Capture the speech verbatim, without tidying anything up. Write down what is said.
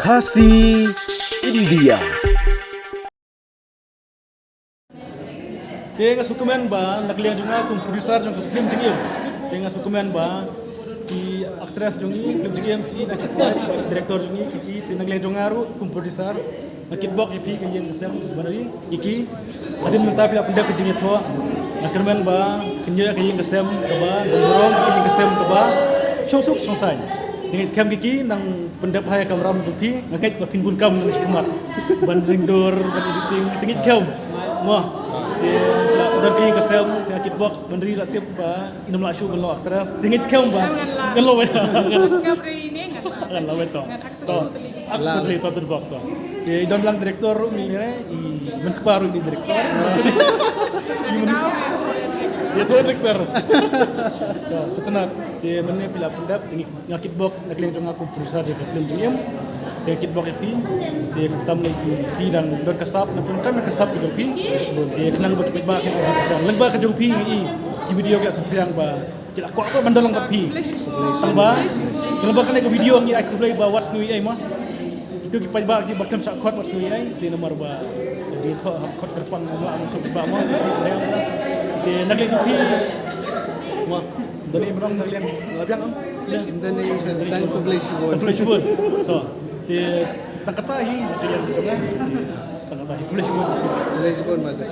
Khasi India. Te nga sngewkmen ba na ka liang jong nga kum producer jong ka film Jingim, te nga sngewkmen ba ki actress jong ngi film Jingim ki, na ki director jong ngi ki, ki, te na ka liang jong nga ruh kum producer nga kitbok ïa phi ka ïing ka sem ban ri ïa ki. Hadien mynta phi la pyndep ka jingïathoh, nga kyrmen ba kin ïoh ïa ka ïing ka sem kaba don burom, ka ïing ka sem kaba shongsuk shongsaiñ. Te nga ngeit skhem ïa ki nang pyndep ha ïa ka kamram jong phi, nga ngeit ba phin bun kam nang shakhmat ban ring dur, ban editing, te nga ngeit skhem. Mo, te la don ka ïing ka sem, te nga kitbok ban ri, la tip ba ngin ym lah shuh ban long actress, te nga ngeit skhem ba ngan lah. Ngan lah, ngan lah. Ngan lah, betul. Ngan actress totally. Actress totally, to, to, to. Te i don lang director ruh, i, i Mynkpa ruh i director. I Myn-, ïathoh director. To, sngewtynnat. Te mynne phi la pyndep, te nga kitbok na ka liang jong nga kum producer jong ka film Jingim. Te nga kitbok ïa phi. Te khamtam lei phi, phi dang don ka sap, na pyndonkam ka sap ka jong phi. Te khnang ba ki paidbah kin ai jingkyrshan lyngba ka jong phi, i, ki video ki la saphriang ba ki la kwah, kwah ban don lang bad phi. Tang ba, tang ba kane ka video ngi ai khublei ba wat sngew ei mo. Kito ki paidbah kiba khlem shah khot wat sngew ei, te namar ba ki thoh ha khot kyrpang, mo, khot kiba mo. Te na ka liang jong phi, mo, don ei ba ong na ka liang, na ka liang, mo. Don ei, tang khublei shibun. Khublei shibun. To, te tang kata hi na ka liang jong nga. Tang kata hi. Khublei shibun. Khublei shibun, Master.